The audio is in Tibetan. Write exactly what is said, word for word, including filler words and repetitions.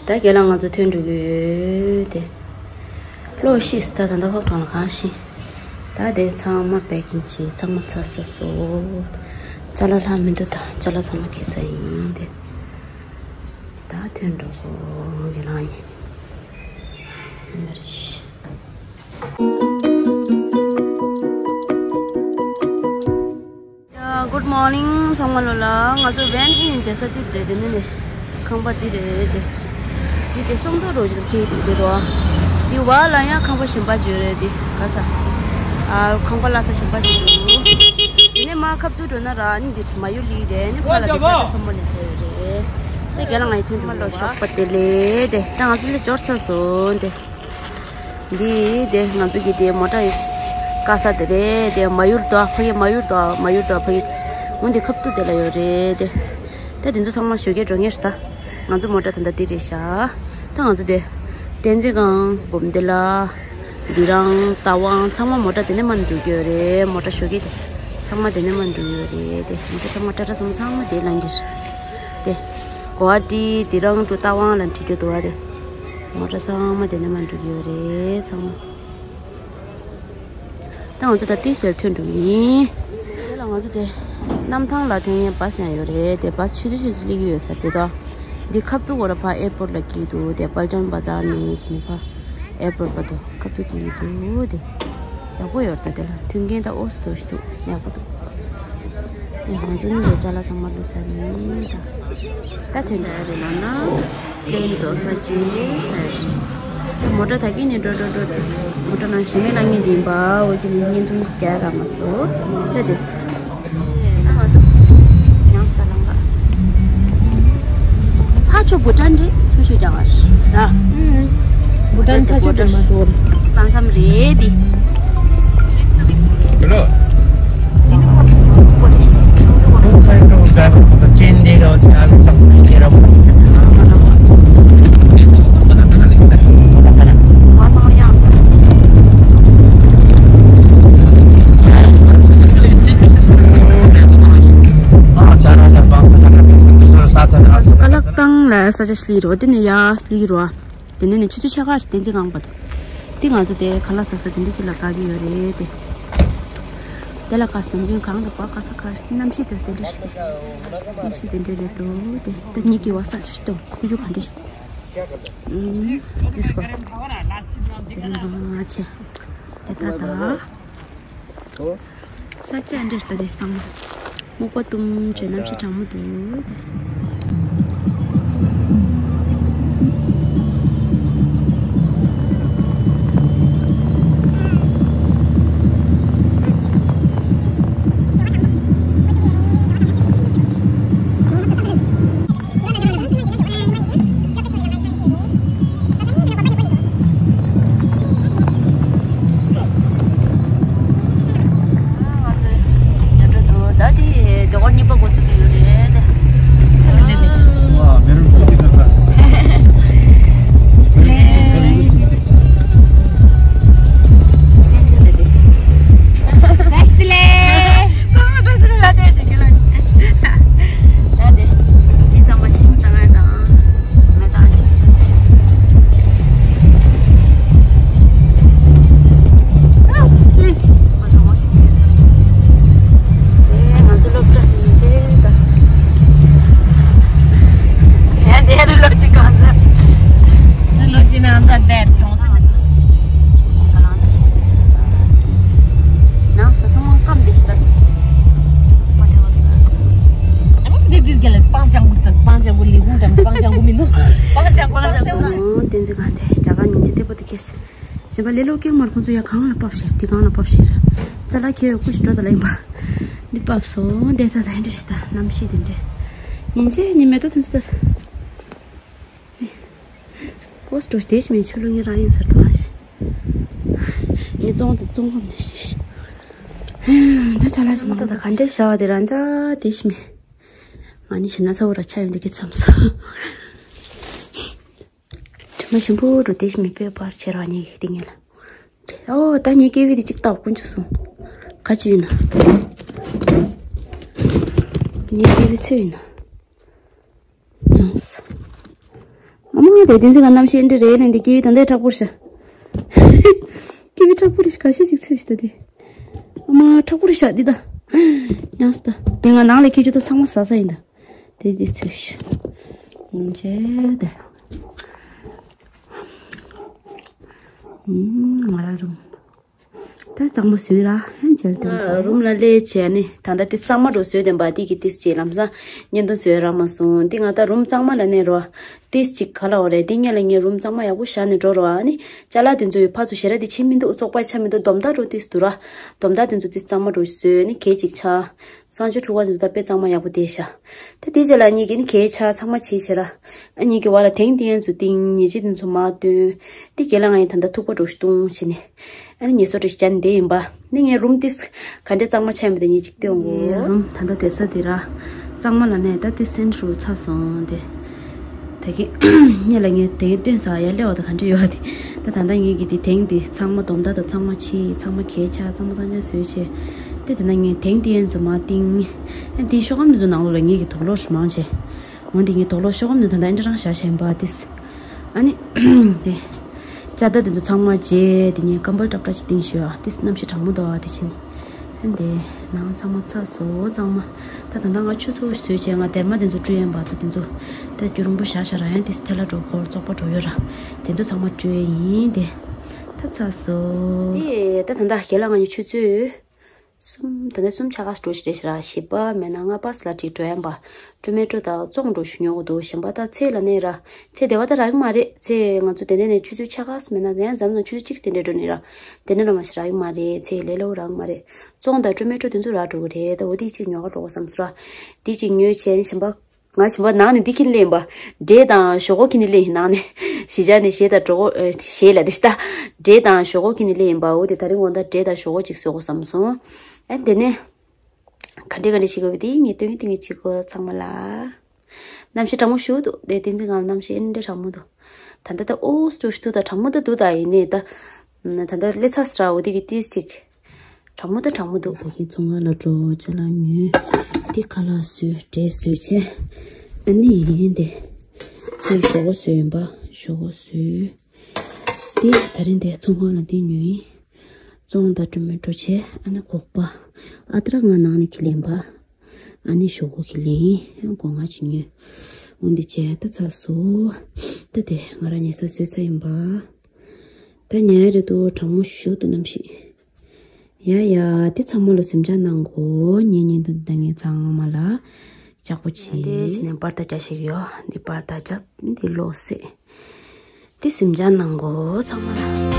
ད་རྒན་ལགས་ང་ཚོ་ཐོན་འགྲོ་གི་ཡོད་དེ། ལོ་ཤིས་ད་ད་ལྟ་ཧོབ་ཐང་ལ་གང་ཤི། ད་དེ་ཚང་མ་པེ་ཀིང་བྱས་ཚང་མ་ཚར་ཚར་སོང་། ཅ་ལག་ལྷག་མི་འདུག་ད་ཅ་ལག་ཚང་མ་ཁྱེར་ཚར་ཡིན་དེ། ད་ཐོན་འགྲོ་གོ་རྒན་ལགས་ཡིན། Good morning ཚང་མ་ལོ་ལ། ང་ཚོ་བན་ཨིན་བསྡད་ས་དེ་རེད་དེ། ནི་ནི་ཁང་པ་དེ་རེད་དེ། དེ་དེ་སོང་དོ་རོ་ཞིག་ཁེ་དེ་དོ། དེ་བ་ལ་ཡང་ཁང་པ་གཞན་པ་བརྗོད་རེད་དེ་ག་ས། ཨ་ཁང་པ་ལ་ས་གཞན་པ་ཞིག་འདུག་དེ་ནས་མ་ཁབ་ཏུ་འགྲོ་ན་ར་ནི་འདི་མ་ཡུལ་ལི་རེད། ནི་ཕ་ལ་དེ་ད་ལྟ་སོང་མོ་ནས་ཟེར་རེད། དེ་རྒན་ལགས་ང་ཡི་ཐུན་འགྲོ་ལོ་ཤོག་པ་དེ་ལས་དེ་ད་ང་ཚོ་ལས་འབྱོར་ཚར་སོང་དེ། འདི་དེ་ང་ཚོ་གི་དེ་མོ་ཊ་ཡི་ཀ་ས་དེ་རེད་དེ། མ་ཡུར་དོ་ཕ་གི་མ་ཡུར་དོ་མ་ཡུར་དོ་ཕ་གི་དེ། འོན་ཏེ་ཁབ་ཏུ་དེ་ལ་ཡོད་རེད་དེ། ད་དེ་ཚོ་ཚང་མ་ཞོགས་ཀས་འགྲོ་ངེས་རེད་ད། ང་ཚོ་མོ་ཊ་ད་ལྟ་དེ་རེད་ཤག་ད་ང་ཚོ་དེ་བསྟན་འཛིན་སྒང་སྒོམ་དེ་ལ་འདི་རང་རྟ་དབང་ཚང་མ་མོ་ཊ་དེ་ནས་མར་འགྲོ་གི་ཡོད་རེད། མོ་ཊ་ཞོགས་ཀས་དེ་ཚང་མ་དེ་ནས་མར་འགྲོ་གི་ཡོད་རེད་དེ། མོ་ཊ་ཚང་མ་ཊ་ཊ་ཚང་མ་ཚང་མ་དེ་ལངས་གི་རེད་དེ། གོ་ཨ་ཏི་དེ་རང་དུ་རྟ་དབང་ལ་འཁྲིད་རྒྱུ་འདུག་བ་རེད། མོ་ཊ་ཚང་མ་དེ་ནས་མར་འགྲོ་གི་ཡོད་རེད་ཚང་མ། ད་ང་ཚོ་ད་ལྟའི་ཞལ་ཐོན་འགྲོ་ཡིན། དེ་ལ་ང་ཚོ་དེ་གནམ་ཐང་ལ་ཐོན་ཡས་བཱས་ཡང་ཡོད་རེད་དེ། བཱས་ཆུ་ཚོད་ཆུ་ཚོད་སླེབས་ཀྱི་ཡོད་ས་དེ་དག་འདི་ཁབ་ཏུ་གོ་ར་ཕ་ཨེར་པོར་ལ་སྐྱེལ་འདུག་དེ་པལ་ཊན་བ་ཛར་ནས་བྱས་ནས་ཕ་ཨེར་པོར་བར་དུ་ཁབ་ཏུ་སྐྱེལ་གྱི་འདུག་དེ་ཡག་པོ་ཡོད་རེད་ད། དེ་ལ་མཐུན་རྐྱེན་ད་ཨོ་སི་དོ་ཞིག་འདུག་ཡག་པོ་འདུག་ཡ་ང་ཚོ་ནི་ལས་ཅ་ལག་ཚང་མ་བླུགས་ཚར་ཡིན་ད། ད་ཐོན་ས་རེད་ལ་ན། ལེན་དོ་ས་ཅི་ས་ཅི། མོ་ཊ་ད་གིན་ནས་འགྲོ་འགྲོ་འགྲོ་དེ། མོ་ཊ་ནང་ཞེ་མེད་ལ་ངེས་དེ་ཡིན་པ་འོ་ཅི་ནས་བརྙན་ཐུང་རྒྱག་ར་མ་སོ། ད་དེ། ཡང་ས་ལང་ག་ཕ་ཆོ་བུ་ཊན་རེད། ཚུར་ཤོད་རྒྱག་ག་ར། བུ་ཊན་ཕ་ཆོ་བུ་མ་དོར། ས་མཚམས་རེད་དེ། ཀ་ལག་ཏང་ལ་ས་ཆ་སླེབས་རོ། དེ་ནས་ཡར་སླེབས་རོ། དེ་ནས་ནི་ཆུ་ཚོད་ཕྱེད་ཀ་རེད་བསྟན་འཛིན་སྒང་བར་དུ། དེ་ང་ཚོ་དེ་ཁ་ལག་ཟ་ས་དེ་འདྲ་ཞིག་ལ་བཀག་གི་ཡོད་རེད་དེ། དེ་ལ་ཁ་སྣམ་རྒྱུན་གང་དུ་བ་ཁ་ས་ཁ་གནམ་གཤིས་དེ་དེ་འདྲ་ཞིག་དེ། གནམ་གཤིས་དེ་འདྲ་རེད་འདུག་དེ་ད་ཉིད་ཀྱི་བ་ས་ཆ་ཞིག་ཏུ་ཁུ་ཡུ་ག་འདྲ་ཞིག་ཨུམ། དེ་སྐོར། དེ་ལ་ང་ཆེ། དེ་ད་ད། ས་ཆ་འདིར་ལྟ་དེ་ཚང་མ་སྨུག་པ་གཏུམ་བྱས། གནམ་གཤིས་གྲང་མོ་འདུག་ང་ཚོའི་རྒྱ་འགྲོ་འདུག་ད་དེ་ཟླ་བ་གཉིས་པ་འགོ་ཚུགས་ཀྱི་ཡོད་རེད། བསྟན་འཛིན་སྒང་དེ་རྒྱ་གར་ཉིན་མཚན་ཐེབས་པོ་དེ་ཁེལ། གཞན་པ་ལས་སློབ་སྐྱེས་མར་ཁོང་ཚོ་ཡ་གང་ལ་ཕབ་ཤེར། དེ་གང་ལ་ཕབ་ཤེར། ཅ་ལག་ཁྱེར་ཡོད་སྐུ་ཞིག་འགྲོ་ད་ལ་ཡིན་པ། འདི་ཕབ་སོང་། འདི་ས་ས་ཧན་འདྲ་ཞིག་ད་གནམ་གཤིས་དེ་འདྲ། ཉིན་མཚན་ཉི་མེ་ཏོག་དེ་ཚོ་ད། ཁོ་སྤྲོ་དེ་ཞིག་མེད་ཆུ་ལུ་ངའི་རང་ཡིན་ཟེར་ལ་མ་ཤི། ངའི་ཙོང་དེ་ཙོང་ཁམ་ནས་ཤི་ཤི། ད་ཅ་ལག་ཞིག་ནང་ད་ག་འདྲ་བྱ་བ་དེ་རང་ཅག་དེ་ཞིག་མེད། ང་ནི་ཞི་ན་ཚ་བོ་ར་ཆ་ཡོང་དེ་གི་མཚམས་སོ། དྲི་མ་ཞིམ་པོ་འགྲོ་དེ་ཞིག་མི་དཔེ་བར་བྱེད་ར་ཉེ་གི་སྟེང་ལ། ཨོ་ད་ངས་ཀེ་བི་དེ་གཅིག་བཏབ་དཀོན་མཆོག་གསུངས། ག་ཅི་ཡིན་ན། ངས་ཀེ་བི་ཚོད་ཡིན་ན། ཡོངས། ཨ་མ་དེ་དེ་ཚོ་ག་གནམ་གཤིས་འདི་རེད་ལན་འདི་ཀི་བི་ད་འདི་མཁྲེགས་པོ་རེད་ཤག་ཀི་བི་མཁྲེགས་པོ་རེད་ཤག་ཁ་ཤས་ཅིག་ཚོས་ཤག་ད་དེ། ཨ་མ་མཁྲེགས་པོ་རེད་ཤག་འདི་ད། ཡང་སི་ད། དེ་ང་ནང་ལ་ཁྱེར་རྒྱུ་ད་ཚང་མ་ཟ་ས་ཡིན་ད། དེ་དེ་ཚོས་ཤག་ང་ར་རུམ། ད་གཙང་མ་བཟོས་ར་ཧན་ཇལ་དང་། རུམ་ལ་སླེབས་བྱས་ནས་ད་ལྟ་དེ་གཙང་མ་འགྲོ་བཟོས་དེ་འབའ་དེ་གི་ཏིས་ཅེ་ལམ་སང་བརྙན་ཐུང་བཟོས་རག་མ་སོང་། དེ་ང་ད་རུམ་གཙང་མ་ལ་གནས་རོ། ཏིས་ཅིག་ག་ལ་འོ་རེད། དེ་སྔོན་ལ་ངས་རུམ་གཙང་མ་ཡག་པོ་བཞག་ནས་འགྲོ་རོ། ཨ་ནི་ཅ་ལག་དེ་ཚོ་ཡི་ཕར་ཚུར་ཞེ་དྲག་དེ་ཕྱིན་མི་འདུག་བཙོག་པ་ཆགས་མི་འདུག་སྡོམ་ད་འགྲོ་ཏིས་འདུག་ར། སྡོམ་ད་དེ་ཚོ་ཏིས་གཙང་མ་འགྲོ་བཟོས་ནས་གས་ཅིག་ཆགས། གསང་སྤྱོད་འཁྲུག་པ་དེ་ཚོ་ད་དཔེ་གཙང་མ་ཡག་པོ་བསྡད་ཤག་ད་དེ་རྗེས་ལ་གཉིས་ཀྱིས་ནི་གས་ཆགས་ཚང་མ་བྱས་བྱས་ར། ཨ་གཉིས་ཀྱི་བར་ལ་དེང་དེ་ཡན་ཚོ་ཏིང་ཉེ་ཆེ་དེ་ཚོ་མ་སྟོན། དེ་རྒན་ལགས་ང་ཡི་ད་ལྟ་ཐུག་པ་འགྲོ་ཤི་ཏུང་བྱས་ནས། ཨ་ནི་ངལ་གསོ་འགྲོ་ཤི་ཅན་དེ་ཡིན་པ། ནི་ངའི་རུམ་ཏིས་ག་འདྲས་གཙང་མ་ཆགས་མི་དེ་ཉིད་ཅིག་སྟོན་དགོས། ངའི་རུམ་ད་ལྟ་བསྡད་ས་དེ་ར། གཙང་མ་ལ་ནས་ད་ཏི་སེན་རུ་ཚ་སོང་དེ། ད་གི་སྔོན་ལ་ངས་དེང་སྟོན་ས་ཡར་སླེབས་པ་ད་ག་འདྲས་ཡོད་དེ། ད་ད་ལྟ་ངས་གི་དེ་དེང་དེ་ཚང་མ་སྡོམ་ད་ད་ཚང་མ་ཕྱིས་ཚང་མ་གས་ཆགས་གཙང་མ་གཙང་རྐྱང་བཟོས་བྱས། དེ་དེ་ན་ངས་དེང་དེ་ཡན་ཚོ་མ་ཏིང་། ཨ་དེ་ཤོག་སྒམ་དེ་ཚོ་ནང་ལོགས་ལ་ངས་གི་དོག་ལོག་རུ་མང་བྱས། འོན་ཏེ་ངའི་དོག་ལོག་ཤོག་སྒམ་དུ་ད་ལྟ་ཨེ་འདྲ་རང་བཞག་བཞིན་པ་ཏིས། ཨ་ནི། དེ། ཅ་ད་དེ་ཚོ་ཚང་མ་བརྗེས་དེ་ངས་ཀམ་པལ་ཏྲབ་ཏྲ་ཅིག་བཏིང་ཞུ་ཨ་ཏིས་གནམ་གཤིས་གྲང་མོ་འདུག་ཨ་དེ་ཕྱིན། ཨ་འདི། ནང་ཚང་མ་ཚ་སོ་གཙང་མ། ད་ད་ལྟ་ང་ཆུ་ཚོད་བཟོས་བྱས་ང་སྡེར་མ་དེ་ཚོ་བཀྲུ་ཡན་པ་ད་དེ་ཚོ། ད་རྒྱུ་རིང་པོ་བཞག་བཞག་ར་ཡང་ཏིས་ཐལ་ལ་འགྲོ་འཁོར་བཙོག་པ་འགྲོ་ཡོད་ར། དེ་ཚོ་ཚང་མ་བཀྲུ་ཡན་ཡིན་དེ། ད་ཚ་སོ། དེ་ད་ད་ལྟ་ཁྱེད་ལ་ང་ཡི་ཆུ་ཚོད། གསུམ། ད་ནས་གསུམ་ཆ་ག་སྤྲོ་ཞིག་རེད་ཤི་ར། བཞི་པ་མེད་ན་ལྔ་པ་སི་ལ་ཅིག་འགྲོ་ཡན་པ། ཀྲུ་མེ་ཀྲུ་དང་བཙོང་འགྲོ་ཞུ་ཉོ་གི་འདུག་གཞན་པ་ད་ཚེ་ལ་ནས་ར། ཚེ་དེ་བ་ད་རག་གི་མ་རེད། ཚེ་ང་ཚོ་དེ་ནས་ནས་ཆུ་ཚོད་ཆ་ག་སི་མེད་ན་ཡང་འཛམ་ནང་ཆུ་ཚོད་གཅིག་དེ་འདྲས་འགྲོ་ནི་ར། དེ་ནས་ལ་མ་ཞིག་རག་གི་མ་རེད། ཚེ་ལས་ལོ་རག་གི་མ་རེད། བཙོང་དང་ཀྲུ་མེ་ཀྲུ་དེ་ཚོ་རག་འགྲོ་གི་རེད། ད་འོ་དེ་གཅིག་ཉོ་ག་འགྲོ་གི་བསམ་སོང་ར། དེ་གཅིག་ཉོས་བྱས་ནས་གཞན་པ། ང་ཞིམ་པ་ནང་ནས་འདི་ཁྱེར་ནས་སླེབས་ཡིན་པ། འབྲས་དང་ཞོག་ཁོག་ཁྱེར་ནས་སླེབས་ཡིན་ནང་ནས། གཞིས་ཆགས་ནས་གཞས་དང་གྲོགས། ཨ། གཞས་ལ་དེ་ཤི་ད། འབྲས་དང་ཞོག་ཁོག་ཁྱེར་ནས་སླེབས་ཡིན་པ། འོ་དེ་ད་རིང་དགོང་དག་འབྲས་དང་ཞོག་ཁོག་ཅིག་བཟོ་དགོས་བསམ་སོང་། ཨ་དེ་ནས། ག་འདྲས་ག་འདྲས་ཤིག་དགོས་པ་དེ་ངས་སྟོན་གི་སྟོན་གི་བྱེད་དགོས་ཚང་མ་ལ། གནམ་གཤིས་གྲང་མོ་ཞུ་འདུག་དེ་བསྟན་འཛིན་སྒང་གནམ་གཤིས་ཨེ་འདྲས་གྲང་མོ་འདུག་ད་ལྟ་ད་ཨོ་སི་ཏུ་ཤི་ཏུ་ད་གྲང་མོ་ད་འདུག་ད་ཡིན་ནས་ད། ད་ལྟ་སླེ་ཚ་སི་ར་འོ་དེ་གི་ཏིས་ཅིག་གྲང་མོ་ད་གྲང་མོ་འདུག་ད་གིན་ཚོང་ཁང་ལ་འགྲོ་ཅ་ལག་ཉོས། དེ་ཁ་ལག་བཟོས་འབྲས་བཟོས་བྱས། ཨ་ནི་ཡིན་དེ། ཚེ་ཞོག་ཁོག་བཟོས་ཡིན་པ། ཞོག་ཁོག་བཟོས། དེ་ད་རིང་དེ་ཚོང་ཁང་ལ་དེ་ཉོས་ཡིན། བཙོང་དང་ཀྲུ་མེ་ཀྲུ་བྱས་ཨ་ནི་སྒོག་པ། ཨ་ཏྲ་ང་ནང་ནས་ཁྱེར་ལེན་པ། ཨ་ནི་ཞོག་ཁོག་ཁྱེར་ལེན་ཡིན་སྒོ་ང་ཅིག་ཉོས། འོན་ཏེ་བྱས་ད་ཚ་སོ། ད་དེ་ང་རང་ཉལ་ས་བཟོས་ཚར་ཡིན་པ། ད་ཉལ་རེད་དོ་གྲང་མོ་ཞུ་དུ་གནམ་གཤིས། ཡ་ཡ་དེ་ཚང་མ་ལ་སེམས་ཆགས་གནང་གོ་ངེད་གཉིས་དུ་ད་ངེད་ཚང་མ་ལ་ཇག་པོ་ཆེ། འདི་ཕྱི་ནས་པར་ད་རྒྱ་ཞིག་ཡོད། འདི་པར་ད་རྒྱ་འདི་ལོག་སེ། དེ་སེམས་ཆགས་གནང་གོ་ཚང་མ་ལ།